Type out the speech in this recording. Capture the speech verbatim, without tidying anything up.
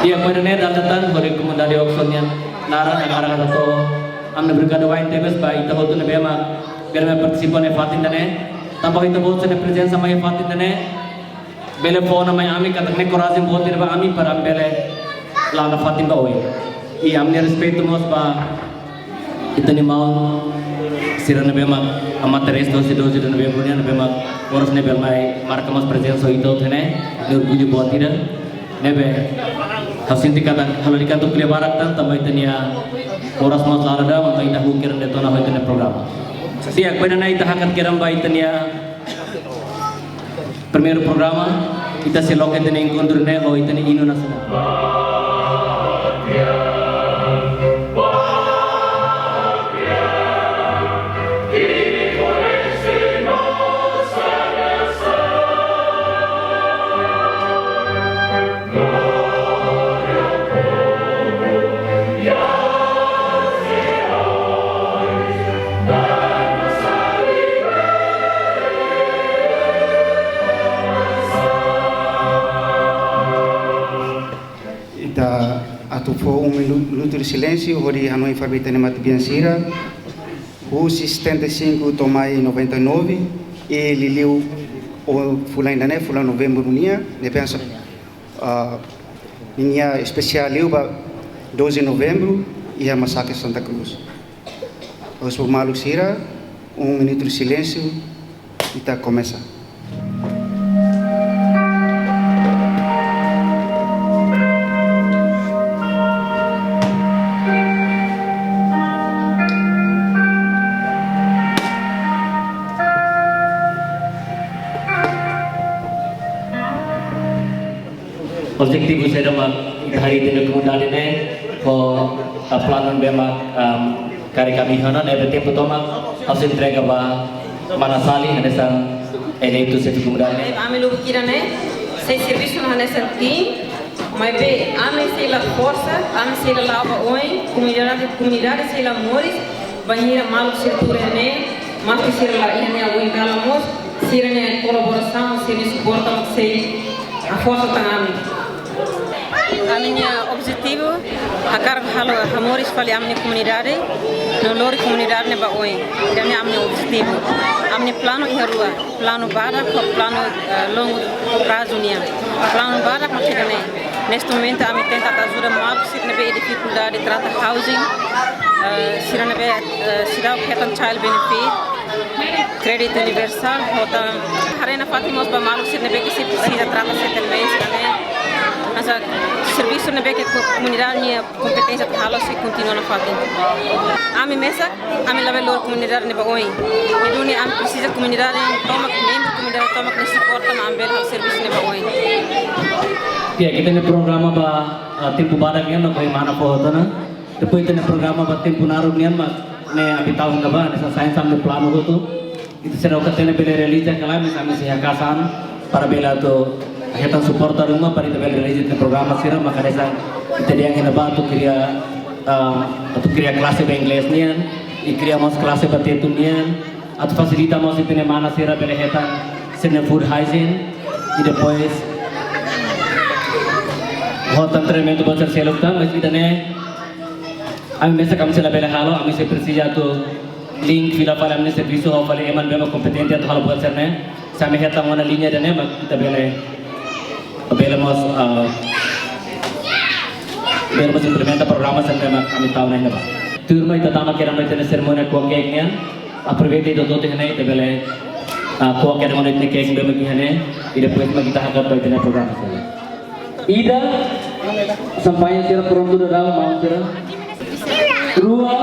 Iha poin ne'e dala ida tan, hodi komunidade Oxford nian naran, hakarak hato'o ami-nia obrigadu wa'in tebes ba ita hotu ne'ebé mak bele mai partisipa iha fatin ida-ne'e. Tanba ita-boot sira-nia prezensa mai iha fatin ida-ne'e bele fó ona mai ami katak ne'e korajen boot ida ba ami para ami bele la'o nafatin ba oin. I ami-nia respeitu mós ba ita-nia maun sira ne'ebé mak Ama Teresa doze doze ida ne'ebé mak ohin ne'e bele mai marka mós prezensa ita hotu ne'e, ne'e orgullu boot ida. Ne'ebé ha'u sente katak halo di kantu kria barak tan, tanba ita-nia oras mós la'o dadaun, entaun ita hahú kedan de'it ona ho ita-nia programa. Di'ak, poin ne'e ita hakat kedan ba ita-nia primeiru programa, ita sei loke ita-nia enkontru ne'e ho ita-nia inu nasionál. Ita atu fó um minu-, minuto de silêncio, hodi hanoin fali ba ita-nia matebian sira husi setenta e cinco to'o mai noventa e nove, i liuliu fulan ida-ne'e, fulan Novembru nian, ne'e pensa, ah, ninia espesiál liu ba doze Novembru, iha masakre Santa Cruz. Husu maluk sira, um minuto de silêncio, ita komesa. Objetivu saida mak ita harii ita-nia komunidade ne'e, ho, ah, planu ne'ebé mak, ah, karik ami hanoin, ne'ebé tempu tomak ha'u sei entrega ba mana Sali, hanesan eleitu xefe komunidade. Ami lubuk ida-ne'e sei servisu hanesan tim, maibé ami sei la forsa, ami sei la la'o ba oin, komunidade, komunidade sei la moris bainhira maluk sira tuur iha ne'e, maski sira la iha ne'e agora, entaun mós sira-nia kolaborasaun, sira-nia suporta mak sei haforsa tan ami. Ami-nia objetivu hakarak halo hamoris fali ami-nia komunidade, no lori komunidade ne'e ba oin. Ida-ne'e ami-nia objetivu. Ami-nia planu iha rua, planu badak ho planu, eh, longu prazu nian. Planu badak mak ida-ne'e. Neste momento ami tenta ajuda maluk sira ne'ebé iha difikuldade trata housing, eh, sira ne'ebé, eh, seidauk hetan child benefit, kréditu universál, ho tan haree nafatin mós ba maluk sira ne'ebé ke sei presiza trata settlement, ne'e. Hanesan servisu ne'ebé ke ko-, komunidade nia kompeténsia atu halo sei kontinua nafatin. Ami mesak, ami labele lori komunidade ne'e ba oin. Ne'e duni ami presiza komunidade tomak, membru komunidade tomak nia suporta mak ami bele halo servisu ne'e ba oin. Ya, ita-nia programa ba, ah, tempu badak nian, no koi mana foto na. Depois ita-nia programa ba tempu naruk nian mak ne'e ami tau iha ne'ebá, hanesan saida mak ami-nia planu hotu. Ita seidauk hatene bele realiza ka lae, maibé ami sei haka'as an para bele atu hetan suporta ruma para ita bele realiza ita-nia programa sira, maka hanesan ita dehan iha ne'ebá atu kria, ah, atu kria klase ba inglés nian, i kria mós klase ba tetun nian, atu fasilita mós ita-nia mana sira bele hetan sira-nia food hygiene, i depois ho tan treinamentu buat sira seluk tan, mas ida-ne'e ami mesak ami sei labele halo, ami sei presiza atu link fila fali ami-nia servisu ho fali ema ne'ebé mak kompetente atu halo buat sira-ne'e. Se ami hetan ona liña ida-ne'e mak ita bele, bele mós, ah, bele mós implementa programa sira ne'ebé mak ami tau ona iha ne'ebá. Tuirmai ita tama kedan ba ita-nia serimónia ko'a keik nian. Aproveita ita hotu iha ne'e ita bele, ah, ko'a kedan ona ita-nia keik ne'ebé mak iha ne'e. I depois mak ita hakat ba ita-nia programa sira. Ida, xampañe sira prontu dadaun, maun sira. Rua,